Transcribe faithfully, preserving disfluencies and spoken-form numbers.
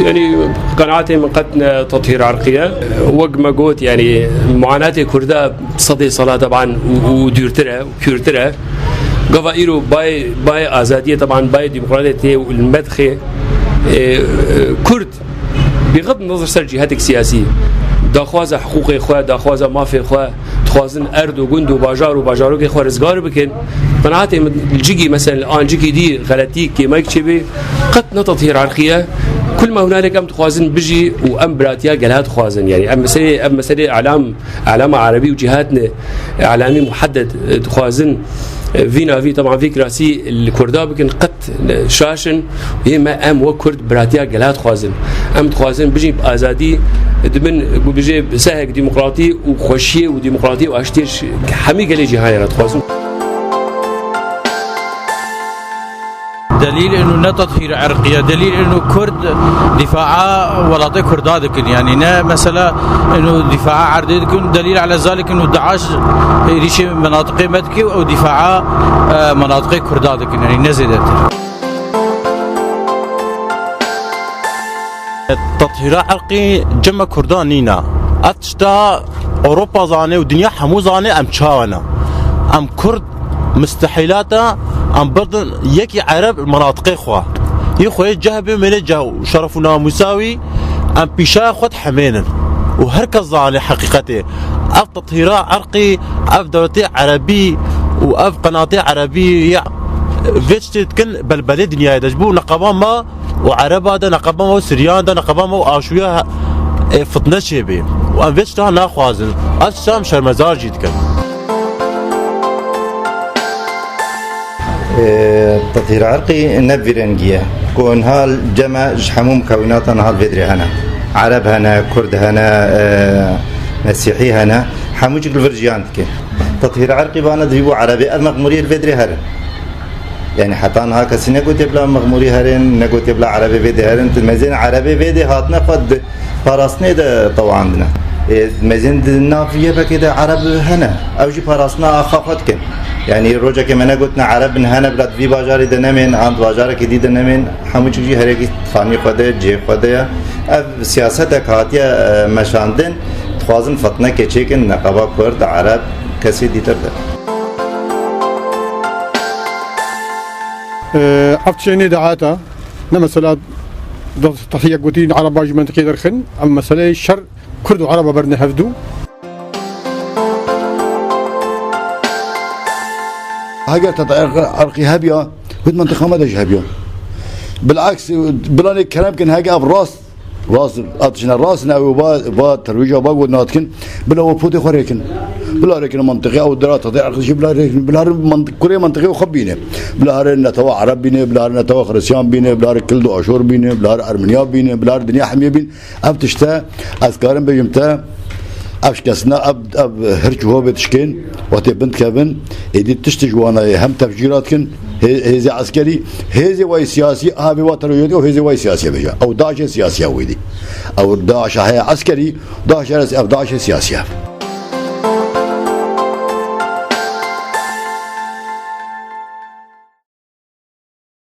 Yanî qenaetê min qet ne tethîr erqî ye. Wek me got, yanî muanatê Kurda sedê sala teban û, û dûrtir e, kûrtir e. Gava îro bayê, bayê azadiyê teban, bayê demokratiyê tê û li medxê, e, e, Kurd, bixet nazir ser cihetek siyasî, daxwaza hiqûqê xwe, daxwaza mafê xwe, dixwazin erd û gund û bajar û bajarokê xwe rizgar bikin. Qenaetê min li cikî, meselen, an cikî dî xeletî, kêmayek çêbê, qet ne tethîr erqî ye. Kul me hunalek em dixwazin bijî û em biratiya gela dixwazin. Yanî em meselê, em meselê elam, elama erebî û cîhat ne, elamî muhedded, e, dixwazin, e, vî navî, teban vî kirasî li Kurda bikin, qet şaş in. Yê me, em wek Kurd biratiya gela dixwazin. Em dixwazin bijîn bi azadî, di bin, ku bijê sehek demokratî û xweşiyê û demokratî û aştiyê ji hemî gelê cîhanê re dixwazin. Delîl inu ne tethîr erqî ye. Delîl inu Kurd dîfaa welatê Kurda dikin. Yanî ne mesela inu dîfaa erdê dikin. Delîl ele zalik inu DAIŞ êrîşê menatiqê me dike û dîfaa, e, menatiqê Kurda dikin. Yanî ne zêdetir. Tethîra erqî cem me Kurdan nîne. Ev tişta Ewropa zane û dinya hemû zane em çawa ne. Em Kurd mistehîlata em birdin yekî Ereb li menatiqê xwe. Yê xwe yê ceh bê mêne ceh û şeref û namûsa wî em pîşaya xwe dihemênin. Û her kes zane heqîqetê. Ev tethîra erqî, ev dewletê erebî û ev qenatê erebî ya vê tiştê dikin belbelê dinyayê de. Ji bo neqeba me û Ereba de, neqeba me û Siryan de, neqeba me û aşûya, e, fitne çêbê. Û em vê tişta naxwazin. Ev tişta em şermezar jî dikin. E, tethîr erqî ne bi vî rengî ye. Ku niha cem me ji hemû mukewînatan niha li vê dirê hene. Ereb hene, Kurd hene, e, Mesîhî hene. Hemû cik li vir jiyan dikin. Tethîr erqî vana divî bû Erebê. Ev mexmûriyê li vê dirê herin. Yanî heta niha kesî negotiye bila mexmûrî herin, negotiye bila Erebê vê dê herin. Tu mezên Erebê vê dê hatine xwe di parastinê de tewandine. Ê, mezên di nav YPGê de Ereb hene. Ew jî parastina axa xwe dikin. Yanî rojekê me negotine Ereb bin hene bila di vî bajarê de nemên, an di bajarekê dî de nemên. Hemû çik jî herekî xanî xwe de, cihê xwe de ye. Ev siyasetek hatiye, e, meşandin. Dixwazin fitnekê çêkin, neqeba Kurd, Ereb, kesê dîtir de. Ev tiştê nê daeta, ne mesela tethîrek gotî Ereba ji mentiqê derxin, em meseleyê şer Kurd û Ereba berine hevdû. Heger tethîr erqî hebiya, hût mentiqa me de jî hebiya. Bilaks, bilanê kerem kin hege ev rast Rast, atişine rast ne, ew va, va terwîja va got nadikin, bila we potê xwe rêkin. Bila rêkin mantiqê, ew dira tadê erqişî bila rêkin, bila mantiq, kurê mantiqê xwe bîne. Bila herê netewa Ereb bîne, bila herê netewa Xristiyan bîne, bila herê Kild û Aşor bîne, bila herê Ermeniya bîne, bila herê dinya hemiyê bîn. Ev tişte, ez karim bêjim te, ev şikestina, ev, ev hirç û hovê tişkên, wextê bin dikevin, êdî tiştê ji wana ye, hem tefcîrat kin, hê-, hêzê eskerî, hêzê wayî siyasî, avê wa teroriyetê û hêzê wayî siyasî bêje. Ew DAIŞê siyasî ye wêdî. Ew DAIŞ heye eskerî, DAIŞ heye, ev DAIŞê siyasî ye.